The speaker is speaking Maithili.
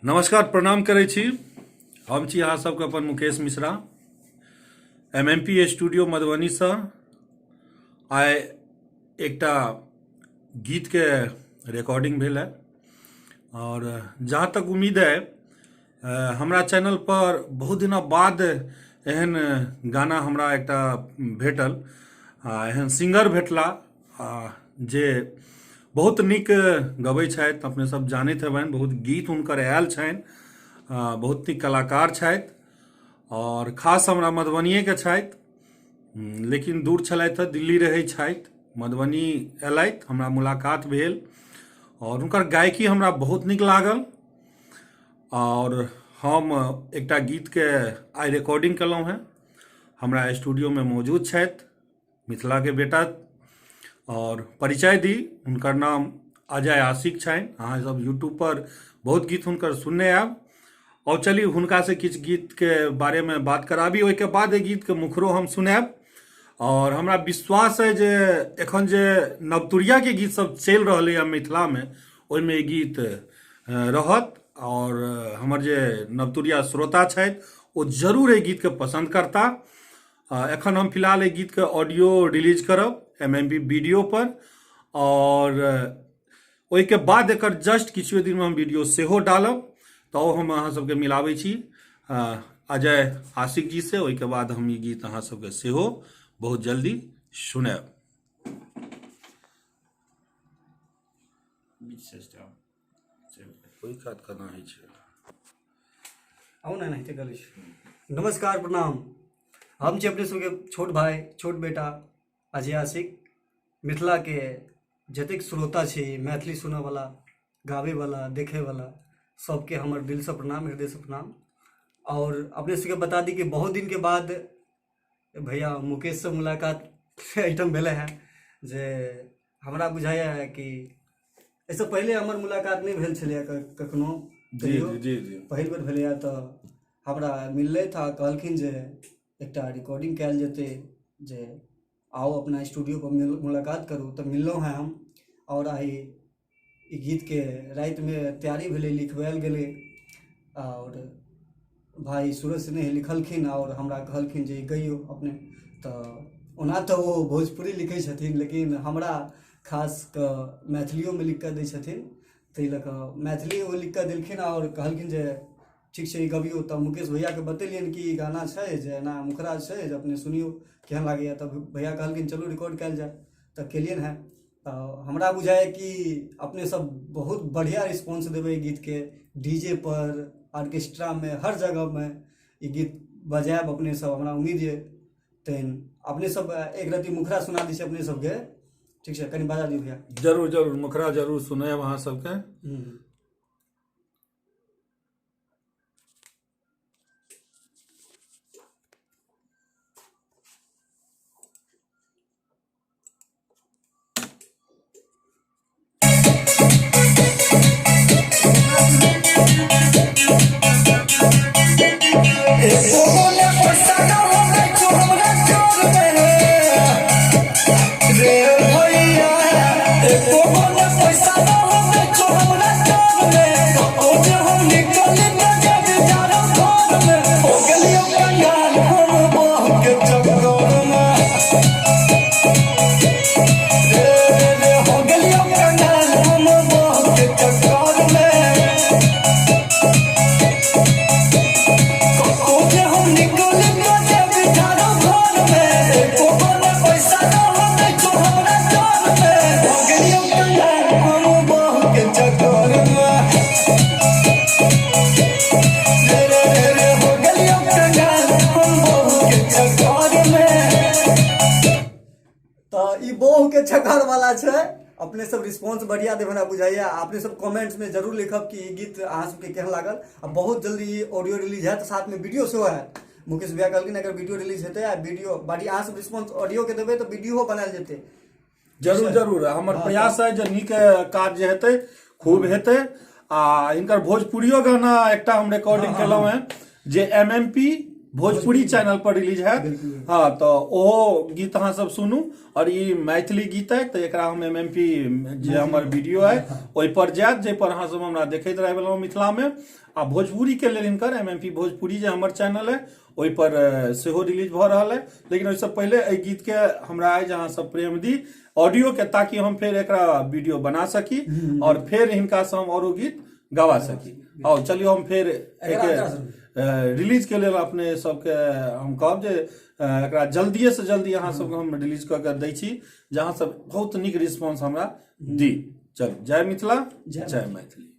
नमस्कार, प्रणाम करै छी। हम छी अहाँ सबके अपन मुकेश मिश्रा, एमएमपी स्टूडियो मधुबनीसँ। आइ एकटा गीतके रिकॉर्डिंग भेल है और जहाँ तक उम्मीद है हमरा चैनल पर बहुत दिना बाद एहन गाना हमरा एकटा भेटल आ एहन सिंगर भेटला जे बहुत नीक गबै छथि। अपने सब जानैत हेबनि, बहुत गीत हुनकर आयल छनि, बहुत नीक कलाकार छथि और खास हमरा मधुबनिएके छथि, लेकिन दूर छलथि हँ, दिल्ली रहै छथि, मधुबनी एलथि, हमरा मुलाकात भेल और हुनकर गायकी हमरा बहुत नीक लागल और हम एकटा गीतके आइ रिकॉर्डिंग केलहुँ हेँ। हमरा स्टूडियोमे मौजूद छथि मिथिलाके बेटा और परिचय दी, हुनकर नाम अजय आशिक छनि। अहाँ सब यूट्यूब पर बहुत गीत हुनकर सुनने आयब। और चली हुनका से किछु गीतके बारेमे बात कराबी, ओहिके बाद एहि गीतके मुखरो हम सुनायब। और हमरा विश्वास है जे एखन जे नवतुरियाके गीत सब चलि रहलैए मिथिलामे, ओहिमे ई गीत रहत और हमर जे नवतुरिया श्रोता छथि ओ जरूर एहि गीतके पसन्द करता। एखन हम फिलहाल एहि गीतके ऑडियो रिलीज करब एम एम बी वीडियो पर और ओहिके बाद एकर जस्ट किछुए दिनमे हम वीडियो सेहो डालब। तऽ ओ हम अहाँ सबके मिलाबै छी अजय आशिक जी से, ओहिके बाद हम ई गीत अहाँ सबके सेहो बहुत जल्दी सुनायब। ओहि कात केना होइ छै? आउ ने, एनाहिते करै छी। नमस्कार, प्रणाम। हम छी अपने सबके छोट भाई, छोट बेटा अजय आशिक। मिथिलाके जतेक श्रोता छी, मैथिली सुनऽवला, गाबैवला, देखैवला, सबके हमर दिलसँ प्रणाम, हृदयसँ प्रणाम। आओर अपने सबके बता दी कि बहुत दिनके बाद भैया मुकेशसँ मुलाकात एहिठाम भेलै हेँ, जे हमरा बुझाइए कि एहिसँ पहिले हमर मुलाकात नहि भेल छलैए कखनो कहियो। जी जी जी पहिल बेर भेलैए। तऽ हमरा मिललथि आ कहलखिन जे एकटा रिकॉर्डिंग कयल जेतै, जे आउ अपना स्टूडियो पर मुलाकात करू। तऽ मिललहुँ हेँ हम आओर आइ ई गीतके रातिमे तैयारी भेलै, लिखबायल गेलै आओर भाइ सूरज स्नेह लिखलखिन आओर हमरा कहलखिन जे ई गैयौ अपने। तऽ ओना तऽ ओ भोजपुरी लिखै छथिन, लेकिन हमरा खास कऽ मैथिलियोमे लिखि कऽ दै छथिन, ताहि लऽ कऽ मैथिली ओ लिखि कऽ देलखिन आओर कहलखिन जे ठीक छै, ई गबियौ। तऽ मुकेश भैयाके बतेलियनि कि ई गाना छै जे एना मुखड़ा छै, जे अपने सुनियौ केहन लागैए। तऽ भैया कहलखिन चलू रिकॉर्ड कयल जाय। तऽ केलियनि हेँ। तऽ हमरा बुझाइए कि अपने सब बहुत बढ़िआँ रिस्पॉन्स देबै एहि गीतके। डी जे पर, ऑर्केस्ट्रामे, हर जगहमे ई गीत बजायब अपने सब, हमरा उम्मीद यऽ। तहन अपने सब एक रत्ती मुखड़ा सुना दै छी अपने सबके, ठीक छै? कनि बजा दियौ भैया। जरूर जरूर, मुखड़ा जरूर सुनायब अहाँ सबके। तऽ ई बहु के चक्कर वाला छै। अपने सब रिस्पॉन्स बढ़िया देब हमरा बुझाइया। अपने सब कमेंट्स में जरूर लिखब कि ई गीत अहाँ सबके केहन लागल। आ बहुत जल्दी ई ऑडियो रिलीज हैत, साथ में वीडियो सेहो हैत। मुकेश भैया कहलखिन अगर वीडियो रिलीज हेतै आ वीडियो बाकी अहाँ सब रिस्पॉन्स ऑडियो के देबै तऽ वीडियो बनायल जेतै। जरूर जरूर, हमर प्रयास है जे नीक काज जे हेतै खूब हेतै। आ हिनकर भोजपुरियो गाना एकटा हम रिकॉर्डिंग केलहुँ हेँ जे एम एम पी भोजपुरी चैनल पर रिलीज हैत। हँ, तऽ ओहो गीत अहाँ सब सुनू। आओर ई मैथिली गीत अइ, तऽ एकरा हम MMP जे हमर वीडियो अइ ओहि पर जायत, जाहि पर अहाँ सब हमरा देखैत रहि गेलहुँ मिथिलामे। आ भोजपुरीके लेल हिनकर MMP Bhojpuri जे हमर चैनल अइ ओहि पर सेहो रिलीज भऽ रहल अइ। लेकिन ओहिसँ पहिले एहि गीतके हमरा अइ जे अहाँ सब प्रेम दी ऑडियोके, ताकि हम फेर एकरा वीडियो बना सकी आओर फेर हिनकासँ हम औरो गीत गवा सकी। आओ चलियौ, हम फेर एहिके रिलीज के लेल अपने सबके हम कहब जे एकरा जल्दिए से जल्दी अहाँ सबके हम रिलीज कऽ के दै छी, जे अहाँ सब बहुत नीक रिस्पॉन्स हमरा दी। चलू, जय मिथिला, जय मैथिली।